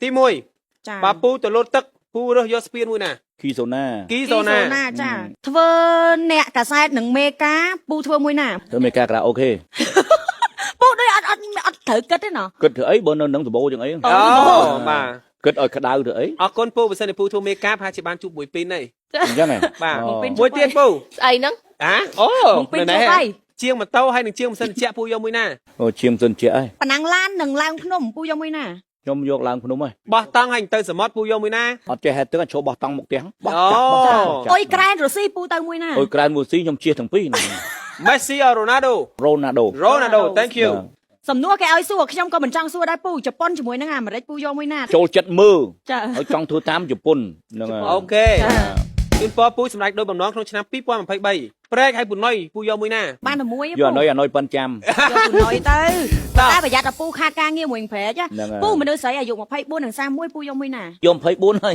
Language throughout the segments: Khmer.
ទី ចា 1បើពូទៅលោតទឹកពូរើសយកស្ពានមួយណា គីសូណា គីសូណា ចាធ្វើអ្នកកាសែតនិងមេការពូធ្វើមួយណា ធ្វើមេការក្រាអូខេ ពូដូចអត់អត់អត់ត្រូវគិតទេណោះ គិតធ្វើអីបើនៅនឹងសម្បូរចឹងអី អូបាទ គិតឲ្យក្តៅធ្វើអី អរគុណពូបើសិនជាពូធ្វើមេការប្រហែលជាបានជួបមួយពីរនេះ អញ្ចឹងហ៎ បាទ អូ មួយទៀតពូ ស្អីហ្នឹង អាអូ មកពីជួបហើយ ជាងម៉ូតូហើយនឹងជាងម៉ាស៊ីនត្រជាក់ពូយកមួយណា អូជាងសិនជាអី ប៉ណ្ណឹងឡាននឹងឡើងភ្នំពូយកមួយណា ខ្ញុំយកឡើងភ្នំហើយ បោះតង់ហើយនឹងទៅសមុទ្រពូយកមួយណា អត់ចេះហេតុទឹកអត់ចូលបោះតង់មុខផ្ទះបោះ អូ ចាក់បោះចាក់ អុយក្រែនរុស្ស៊ីពូទៅមួយណា អុយក្រែនមួយស៊ីខ្ញុំជៀសទាំងពីរហ្នឹង មេស៊ីអរ៉ូណាល់ដូ រ៉ូណាល់ដូ រ៉ូណាល់ដូ thank you សំណួរគេឲ្យសួរខ្ញុំក៏មិនចង់សួរដែរពូជប៉ុនជាមួយនឹងអាមេរិកពូយកមួយណា ចូលចិត្តមើល ចា ហើយចង់ធ្វើតាមជប៉ុនហ្នឹងហើយ អូខេជូនពរពូសម្រាប់ដោយបំណងក្នុងឆ្នាំ2023ព្រែកហើយពូណុយពូយកមួយណា បានតែមួយ យកអាណុយអាណុយប៉ិនចាំ យកពូណុយទៅតែប្រយ័ត្នតែពូខាតការងារមួយព្រែក ហ្នឹងហើយ ពូមនុស្សស្រីអាយុ24និង31ពូយកមួយណា យក24ហើយ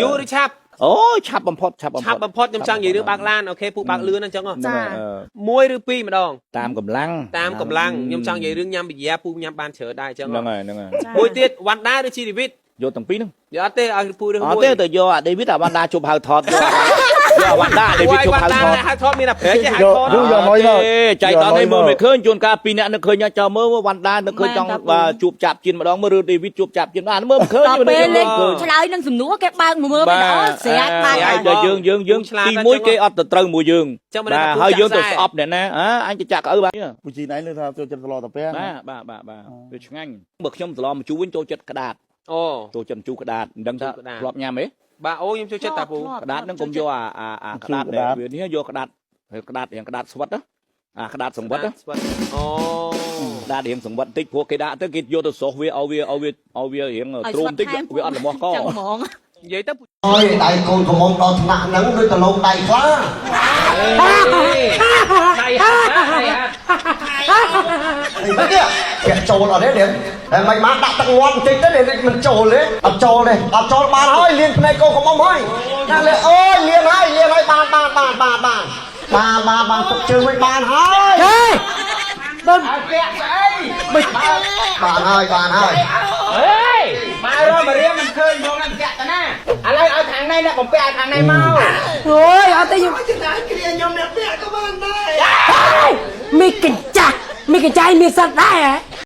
យូរឬឆាប់ អូឆាប់បំផុតឆាប់បំផុត ឆាប់បំផុតខ្ញុំចង់និយាយរឿងបើកឡាន okay ពូបើកលឿនអញ្ចឹងហ៎ ហ្នឹងហើយអឺ មួយឬពីរម្ដង តាមកម្លាំង តាមកម្លាំងខ្ញុំចង់និយាយរឿងញ៉ាំប៊ីយ៉ាពូញ៉ាំបានច្រើនដែរអញ្ចឹង ហ្នឹងហើយហ្នឹងហើយ ចា មួយទៀតវ៉ាន់ដាឬជីឌីវីត យកទាំងពីរហ្នឹង យកអត់ទេឲ្យពូរើស អ មួយ ត់ទេទៅយកអាដេវីតអាវ៉ាន់ដាជប់ហៅថតយកអាវ៉ាន់ដាដេវីតជប់ហៅថត ហៅថតមានតែព្រែកទេហៅថត យកយកណុយមក ទេចៃតនេះមើលមិនឃើញជួនកាលពីរនាក់នឹកឃើញចោលមើលវ៉ាន់ដានឹកឃើញចង់បាទជួបចាប់ជៀនម្ដងមើលឬដេវីតជួបចាប់ជៀនអាមើលមិនឃើញ ដល់ពេលលេ មើលមិនឃើញ ឆ្លើយនឹងសំណួរគេបើកមកមើលវីដេអូស្រាច់បាច់ ហើ ហើយ យ ដល់យើងយើងយើងទីមួយគេអត់ទៅត្រូវមួយយើង ចឹងមិនដឹង បាទហើយយើងទៅស្អប់អ្នកណាអើអញទៅចាក់កៅអៅបាទ ពូជីណៃលើថាចូលចិត្តស្លតាពែ បាទបាទបាទបាទវាឆ្ងាញ់បើខ្ញុំស្លម្ជូរវិញចូលចិត្តក្តាត អូ ចូលចិត្តម្ជូរក្តាតមិនដឹងថា ម្ជូរក្តាត ធ្លាប់ញ៉ាំទេ បាទអូខ្ញុំចូលចិត្តតាពូ ក្តាតហ្នឹងកុំយកអាអាអាក្តាតដែលវានេះយកក្តាតក្តាតរៀងក្តាតស្វិតណាអាក្តាតសង្វិតណា ស្វិតអូ ក្តាតរៀងសង្វិតបន្តិចព្រោះគេដាក់ទៅគេយកទៅស្រុះវាឲ្យវាឲ្យវាឲ្យវារៀងទ្រូមបន្តិចវាអត់ល្មោះក ចឹងហ្មង និយាយទៅពូ អើយដៃកូនកំមុំដល់ថ្នាក់ហ្នឹងដូចតលងដៃខ្លា ដៃហាត់ដៃហាត់ អីមិននេះពាក់ចូលអត់ទេនេះតែមិនមកដាក់ទឹកងាប់បន្តិចទៅនេះមិនចូលទេអត់ចូលទេអត់ចូលបានហើយលៀនភ្នែកកូនកំមុំហើយណាលេអូយលៀនហើយលៀនហើយបានបានបានបានបានបានបានបានទឹកជើងវិញបានហើយ ហេដល់ ពាក់ស្អី បានហើយបានហើយ អេមករមរៀមមិនឃើញមកនឹងពាក់តាណាឥឡូវឲ្យខាងនេះអ្នកបំពាក់ឲ្យខាងនេះមក អូយអត់ទេខ្ញុំ ចំណាយគ្រាខ្ញុំអ្នកពាក់ក៏បានដែរ មានកញ្ចាស់មានកញ្ចាយមានសិតដែរហ៎